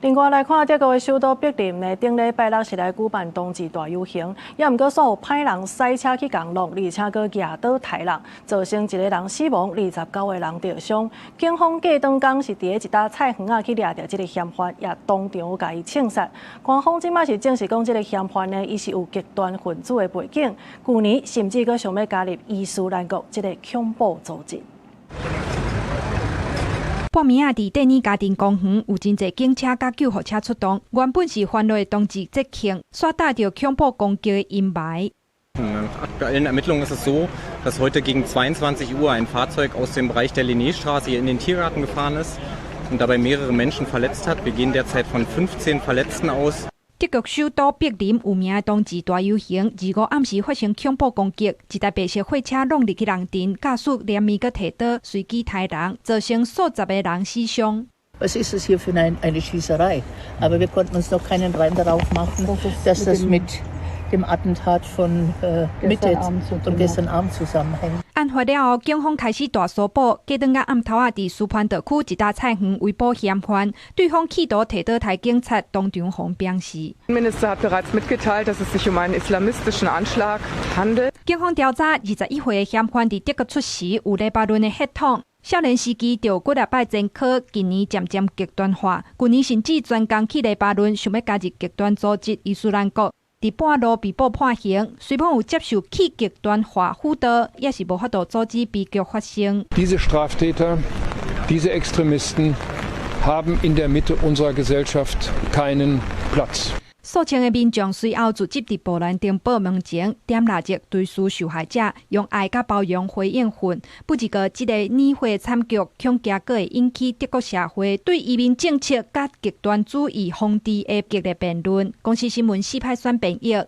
另外來看德國的首都柏林呢，頂禮拜六是來舉辦冬至大遊行，也毋過煞有歹人駛車去共挵，而且閣舉刀刣人，造成一個人死亡，29個人著傷。警方過當工是佇咧一搭菜園仔去掠著這个嫌犯，也當場共伊槍殺。官方這馬是證實講，這个嫌犯呢，伊是有極端分子的背景，舊年甚至閣想欲加入伊斯蘭國這个恐怖組織。半暝仔佇蒂爾家庭公園有真濟警車佮救護車出動，原本是歡樂的冬至節慶，煞帶著恐怖攻擊的陰霾。 Nach aktuellen Ermittlungen ist es so, dass heute gegen 22 Uhr ein Fahrzeug aus dem Bereich der Linnéstraße hier in den Tiergarten gefahren ist und dabei mehrere Menschen verletzt hat. Wir gehen derzeit von 15 Verletzten aus. 德國首都柏林有名的冬至大遊行，25暗時發生恐怖攻擊，一台白色貨車挵入去人陣，駕駛連鞭閣提刀隨機刣人，造成數十个人死傷。 Was ist es hier für eine Schießerei? Aber wir konnten uns noch keinen Reim darauf machen, dass das mit dem Attentat von Mitte von gestern Abend zusammenhängt. 案發了後，警方開始大搜捕，過轉仔暗頭仔佇斯潘道區一搭菜園圍捕嫌犯，對方企圖提刀刣警察，當場予扁死。 Minister hat bereits mitgeteilt, dass es sich um einen islamistischen Anschlag handelt. 警方調查，21歲的嫌犯佇德國出世，有黎巴嫩的血統。少年時期就有幾若擺前科，近年漸漸極端化。舊年甚至專工去黎巴嫩，想欲加入極端組織伊斯蘭國。佇半路被捕判刑，雖罔有接受去極端化輔導，也是無法度阻止悲劇發生。 Diese Straftäter, diese Extremisten haben in der Mitte unserer Gesellschaft keinen Platz. 數千个民眾隨後聚集佇勃蘭登堡門前，點蠟燭追思受害者，用愛佮包容回應恨。不過，這个年歲慘劇恐驚閣會引起德國社會對移民政策佮極端主義防治的激烈辯論。公視新聞四派選編譯。